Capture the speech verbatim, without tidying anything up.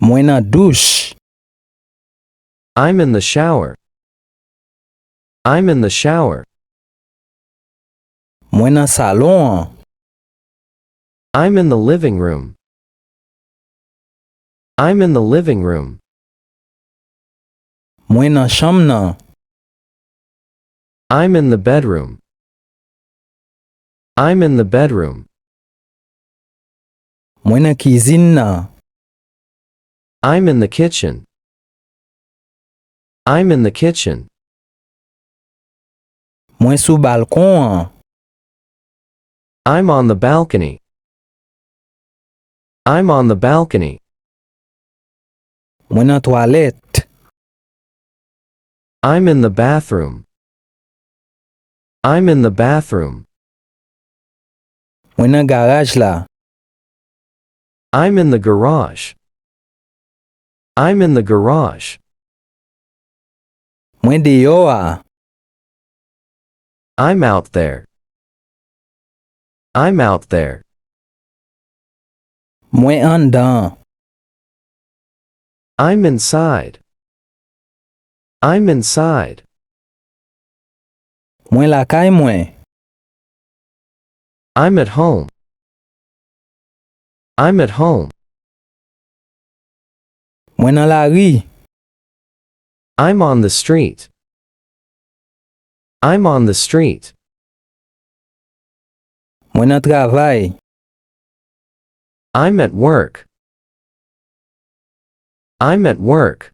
Mwen nan douch. I'm in the shower. I'm in the shower. Mwen nan salon an. I'm in the living room. I'm in the living room. Mwen nan chanm nan. I'm in the bedroom. I'm in the bedroom. Mwen nan kizin nan. I'm in the kitchen. I'm in the kitchen. Mwen sou balkon an. I'm on the balcony. I'm on the balcony. Mwen nan twalèt. I'm in the bathroom. I'm in the bathroom. Mwen nan garaj la. I'm in the garage. I'm in the garage. Mwen deyò a. I'm out there. I'm out there. Mwen anndan. I'm inside. I'm inside. Mwen lakay mwen. I'm at home. I'm at home. Mwen nan lari. I'm on the street. I'm on the street. Mwen nan travay. I'm at work. I'm at work.